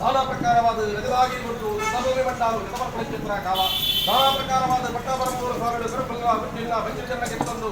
ನಾನಾ ಪ್ರಕಾರವಾದ ರಜದಾಗಿ ಮತ್ತು ಸರ್ವೇ ಮಟ್ಟಾಲು ಸಮರ್ಪಣೆ ಕಾಲ ನಾನಾ ಪ್ರಕಾರವಾದ ಪಟ್ಟಾಪರಮೂರು ಸ್ವಾಮಿಗಳು ಕರುಪಲ್ಲ ಬುದ್ಧಿಲ್ಲ ಪಂಚಜನ ಕೆತ್ತಂದು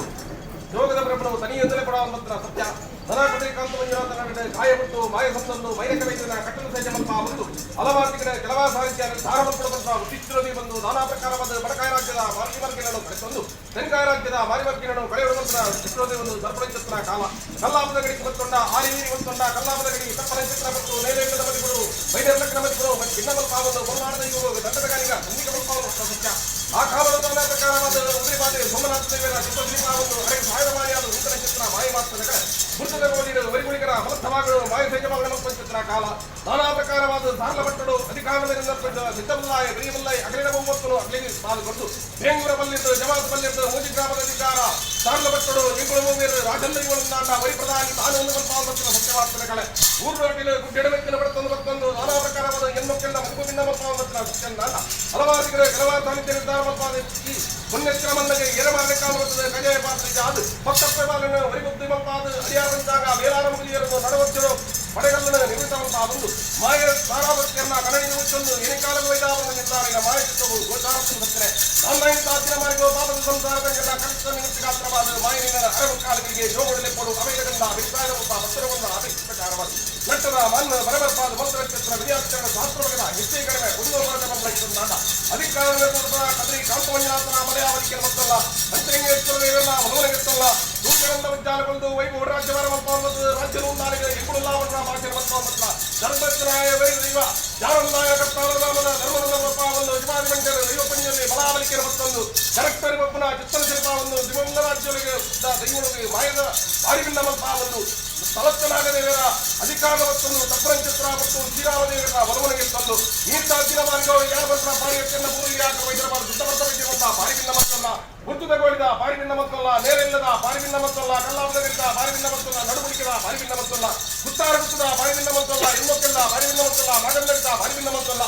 ಯೋಗದ ಬ್ರಹ್ಮನು ತನಿಯೊಂದಲೇ ಕೊಡುವ ಸತ್ಯ ಧನಾಕೃತಿ ಮಂಜುನಾಥನ ಕಾಯಬಿಟ್ಟು ಮಾಯ ಸಂತಂದು ಮೈರಕ ವೈದ್ಯನ ಕಟ್ಟಲು ಸಹಜ ಮಲ್ಪ ಬಂದು ಹಲವಾರು ಕೆಲವಾ ಸಾಹಿತ್ಯ ಧಾರಮಲ್ಪಡುವಂತಹ ಉಚಿತ್ರದಿ ಬಂದು ನಾನಾ ಪ್ರಕಾರವಾದ ಬಡಕಾಯ ರಾಜ್ಯದ ಮಾರಿವರ್ಗಿನನ್ನು ಕರೆತಂದು ತೆನ್ಕಾಯ ರಾಜ್ಯದ ಮಾರಿವರ್ಗಿನನ್ನು ಕಳೆಯುವಂತಹ ಚಿತ್ರೋದಿ ಒಂದು ದರ್ಪಣ ಕಾಲ ಕಲ್ಲಾಪದ ಗಡಿ ಬಂತೊಂಡ ಆರಿವೀರಿ ಬಂತೊಂಡ ಕಲ್ಲಾಪದ ಗಡಿ ತಪ್ಪನ ಚಿತ್ರ ಮತ್ತು ನೈವೇದ್ಯದ ಮದಿಗಳು ವೈದ್ಯಲಗ್ನ ಮದಿಗಳು ಮತ್ತು ಭಿನ್ನಮಲ್ಪಾವನ್ನು ಬಲನಾಡದ ಇವು ದಂಡದ ಗಾನಿಗ ಸಂಧಿಕ ಮಲ್ಪಾವನ್ನು ಸತ್ಯ ಆ ಕಾಲದ ನಾನಾ ಪ್ರಕಾರವಾದ ಉದ್ರಿಪಾದೆ ಸೋಮನಾಥ ದೇವರ ಚಿತ್ರಶಿಲ್ಪವನ್ನು ಅರೆಗೆ ಸಹಾಯ ಮಾಡಿಯಾದ ನೂತನ ಚಿತ್ರ ಮಾಯ ಮಾತ್ರ ಗುರುತದ ವರಿಗುಳಿಗರ ಫಲಸ್ಥವಾಗಳು ಮಾಯ ಸೈಜಮಗಳ ಚಿತ್ರ ಕಾಲ ನಾನಾ ಪ್ರಕಾರವಾದ ಸಾರ್ಲ ಭಟ್ಟರು ಅಧಿಕಾರದಿಂದ ಸಿದ್ಧಬಲ್ಲಾಯ ಪ್ರಿಯಬಲ್ಲಾಯ ಅಗಲಿನ ಬಹುಮತ್ತನು ಅಗಲಿಗೆ ಪಾಲ್ಗೊಂಡು ಬೇಂಗೂರ ಬಲ್ಲಿದ್ದು ಜಮಾತ್ ಬಲ್ಲಿದ್ದು ಮೂಜಿ ಗ್ರಾಮದ ಅಧಿಕಾರ ಸಾರ್ಲ ಭಟ್ಟರು ಇಂಗುಳು ಮೂವೀರು ರಾಜಂದ್ರ ಇವಳು ವರಿ ಪ್ರಧಾನಿ ತಾನು ಒಂದು ಪಾಲ್ಬತ್ತಿನ ಸತ್ಯವಾರ್ತನೆ ಕಳೆ ಊರು ಅಡಿಲು ಗುಡ್ಡೆಡವೆಕ್ಕಿನ ಬಡತಂದು ಬರ್ತಂದು ನಾನಾ ಪ್ರಕಾರವಾದ ಹೆಣ್ಮಕ್ಳಿಂದ ಮಗು ಭಿನ್ನ ಮಲ್ಪಾವತ್ತಿನ ಸತ್ಯಂದ ಹಲವಾರು ಕೆಲವಾರು ಸಾಹಿತ್ಯ ನಿರ್ಧಾರ ಮಲ್ಪಾದ ಈ ಪುಣ್ಯಕ್ರಮನ್ನಗೆ ಎರಮಾರಕ್ಕಾಗುತ್ತದೆ ಕಜಯ ಪಾತ್ರಿಗೆ ಅದು ಪಕ್ಕಪ್ಪ ಬಾಲನ ವರಿಬುದ್ಧಿ ಮಲ್ಪಾದ ಅಡಿಯಾರಂತಾಗ ಮೇಲಾರ ಮುಗಿಯರನ್ನು ನಡವಚ್ಚರು ಪಡೆಗಲ್ಲನ ನಿವೃತ್ತವಂತ ಮಾಯ ತಾರಾಭಕ್ತಿಯನ್ನ ಕಣಿ ಮುಚ್ಚೊಂದು ಏನಿಕಾಲದ ವೈದಾವರಣ ನಿರ್ಧಾರಿನ ಮಾಯ ಚಿತ್ರವು ಗೋಚಾರಕ್ಕೆ ಸತ್ತರೆ ಆನ್ಲೈನ್ ತಾತಿನ ಮಾರ್ಗೋ ಪಾಪದ ಸಂಸಾರದಂಗೆಲ್ಲ ಕನಿಷ್ಠ ನಿಮಿತ್ತಗಾತ್ರವಾದ ಮಾಯನಿನ ಅರವಕ್ಕಾಲಗಳಿಗೆ ಜೋಗುಡಲೆ ಕೊಡು ಅವೇಗಂಡ ಅಭಿಪ್ರಾಯ ಭಕ್ತರವನ್ನು ಅಪೇಕ್ಷಿತ ನಟ್ಟದ ಮನ್ನ ಬರಬರ್ಪಾದ ಮಂತ್ರಕ್ಷೇತ್ರ ವಿದ್ಯಾರ್ಥಿಗಳ ಶಾಸ್ತ್ರಗಳ ನಿಶ್ಚಯ ಕಡಿಮೆ ಕುಂದೋಬರದ ಅಧಿಕಾರ ಕದ್ರಿ ಕಾಂತಮಂಜುನಾಥನ ಮಲಯಾವಲಿಕೆ ಮತ್ತಲ್ಲ ಪಂಚಲಿಂಗೇಶ್ವರ ದೇವರನ್ನ ಮನೋನಗಿರ್ತಲ್ಲ ನೂಕರಂದ ವಿದ್ಯಾಲಗೊಂದು ವೈಭವ ರಾಜ್ಯವರ ರಾಜ್ಯನು ನಾಲಿಗೆ ಎಂಕುಳುಲ್ಲಾವನ್ನ ಭಾಷೆ ಮತ್ತ ಧರ್ಮಜ್ಞಾಯ ವೈದೈವ ಜಾರನ್ನಾಯ ಕರ್ತಾರನಾಮನ ಧರ್ಮದ ಒಂದು ಯಜಮಾನಿ ಮಂಡಲ ದೈವಪಂಜಲ್ಲಿ ಬಲಾವಲಿಕೆ ಮತ್ತೊಂದು ಕರೆಕ್ಟರ್ ಒಬ್ಬನ ಚಿತ್ರ ಶಿಲ್ಪವನ್ನು ದಿವಂಗ ರಾಜ್ಯಗಳಿಗೆ ದೈವನಿಗೆ ಮಾಯದ ಬಾರಿಬಿನ್ನ ಮಲ್ಪಾವನ್ನು ತಲತ್ತನಾಗದೇವರ ಅಧಿಕಾರ ಮತ್ತು ತಪ್ಪರಂಚಿತ್ರ ಮತ್ತು ಶ್ರೀರಾಮದೇವರ ಬಲವನಿಗೆ ತಂದು ನೀರ್ತ ದಿನಮಾನಗಳು ಯಾರ ಬಂತ್ರ ಪಾರಿಯನ್ನ ಪೂರ್ವಿಯಾಗ ವೈದ್ಯರ ದುಡ್ಡ ವೈದ್ಯರಂತ ಪಾರಿಬಿನ್ನ ಮತ್ತಲ್ಲ ಗುರ್ತುದ ಗೋಳಿದ ಪಾರಿಬಿನ್ನ ಮತ್ತಲ್ಲ ನೇರೆಲ್ಲದ ಪಾರಿಬಿನ್ನ ಮತ್ತಲ್ಲ ಕಲ್ಲಾವದರಿಂದ ಪಾರಿಬಿನ್ನ ಮತ್ತಲ್ಲ ನಡುಬುಳಿಕದ ಪಾರಿಬಿನ್ನ ಮತ್ತಲ್ಲ ಗುತ್ತಾರ ಗುತ್ತದ ಪಾರಿಬಿನ್ನ ಮತ್ತಲ್ಲ ಎಮ್ಮೊಕ್ಕೆಲ್ಲ ಪಾರಿಬಿನ್ನ ಮತ್ತಲ್ಲ ಮಾಗಂದರಿದ ಪಾರಿಬಿನ್ನ ಮತ್ತಲ್ಲ.